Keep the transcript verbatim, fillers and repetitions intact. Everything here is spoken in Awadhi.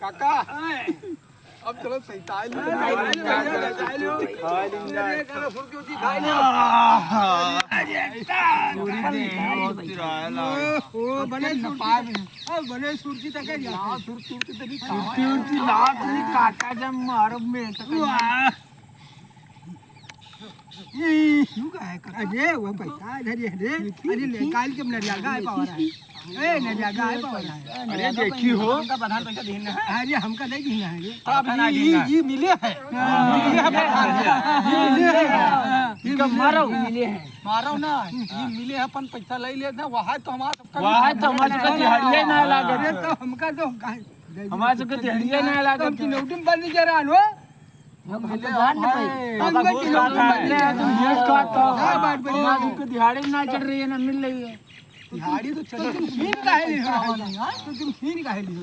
काका, अब चलो सैताली। ओ, बने सुरती, ओ, बने सुरती तक है। सुरती, सुरती तक है। सुरती, सुरती लात नहीं काटा जब मारब में तक। वाह। क्यों का है काका? अरे, वो पैसा इधर ही है रे। अरे, निकाल के नरियागा है पावर है। ए, नरियागा है पावर है। अरे, देखी हो। हमका प्रधान पैसा देना है। अरे, हमका नहीं देना है रे। अब ये, ये, ये मिले हैं। हाँ। मिले हैं प्रधान से। ये मिले हैं। इनका मारो। मिले हैं। मारो ना। ये मिले हैं, अपन पैसा ले लेते हैं। वहाँ तो हमारा सबका वहाँ तो हमारे सबका दिहाड़िया ना लागत। अरे, तो हमका तो हमारे सबका दिहाड़िया ना लागत। तो किलोटिन बंद करा लो। हम तो जान नहीं पाए। बाबा गोल खात है। तुम ये खात हो। क्या बात बोली? हमारे को दिहाड़ी ना चढ़ रही है, ना मिल रही है। दिहाड़ी तो चढ़ रही है। तुम छीन काहे ली हो? हाँ? तो तुम छीन काहे ली हो?